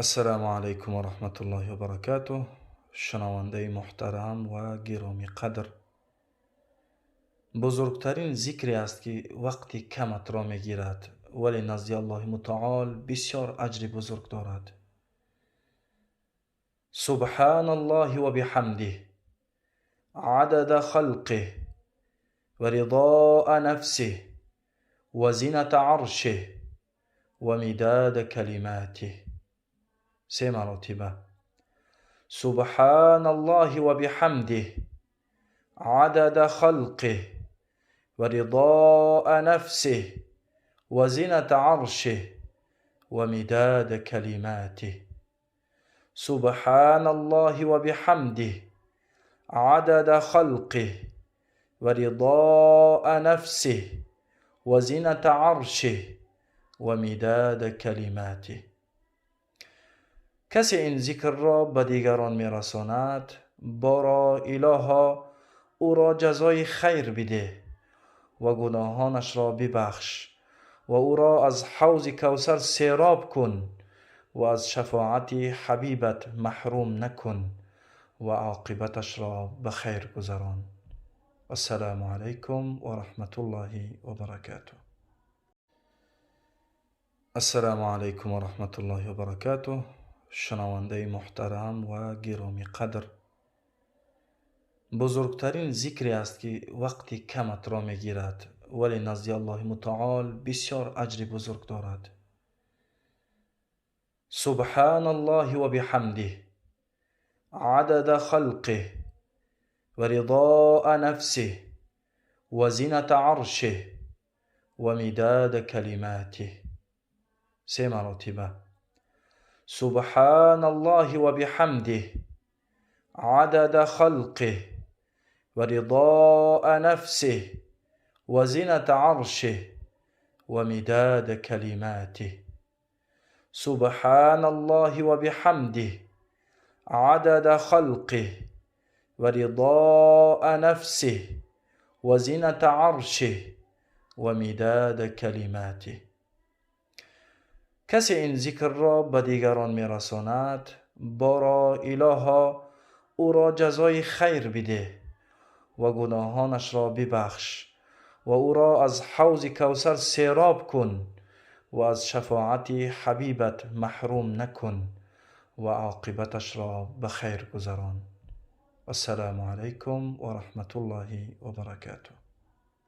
Ассалому алайкум ва раҳматуллоҳи ва баракатуҳ. Шунавандаи муҳтарам ва гиромиқадр, бузургтарин зикре аст, ки вақти каматро мегирад, вале назди Аллоҳи мутаол бисёр аҷри бузург дорад. Субҳаналлоҳи ва биҳамдиҳ, адада халқиҳ, ва ридоа нафсиҳ, ва зината аршиҳ, ва мидода калимотиҳ. Се маротиба. Субҳаналлоҳи ва биҳамдиҳ, адада халқиҳ, ва ридоа нафсиҳ, ва зината аршиҳ, ва мидода калимотиҳ. Субҳаналлоҳи ва биҳамдиҳ, адада халқиҳ, ва ридоа нафсиҳ, ва зината аршиҳ, ва мидода калимотиҳ. Касе ин зикрро ба дигарон мерасонад, боро илоҳо, ӯро ҷазои хайр бидеҳ ва гуноҳонашро бибахш ва ӯро аз ҳавзи Кавсар сероб кун ва аз шафоати ҳабибат маҳрум накун ва оқибаташро ба хайр гузарон. Ассалому алайкум ва раҳматуллоҳи ва баракатуҳ. Ассалому алайкум ва раҳматуллоҳи ва баракатуҳ. Шунавандаи муҳтарам ва гиромиқадр, бузургтарин зикре аст, ки вақти каматро мегирад, вале назди Аллоҳи мутаол бисёр аҷри бузург дорад. Субҳаналлоҳи ва биҳамдиҳ, адада халқиҳ, ва ридоа нафсиҳ, ва зината аршиҳ, ва мидода калимотиҳ. Се маротиба. Субҳаналлоҳи ва биҳамдиҳ, адада халқиҳ, ва ридоа нафсиҳ, ва зината аршиҳ, ва мидода калимотиҳ. Субҳаналлоҳи ва биҳамдиҳ, адада халқиҳ, ва ридоа нафсиҳ, ва зината аршиҳ, ва мидода калимотиҳ. Касе ин зикрро ба дигарон мерасонад, боро илоҳо, ӯро ҷазои хайр бидеҳ ва гуноҳонашро бибахш ва ӯро аз ҳавзи Кавсар сероб кун ва аз шафоати ҳабибат маҳрум накун ва оқибаташро ба хайр гузарон. Ассалому алайкум ва раҳматуллоҳи ва баракатуҳ.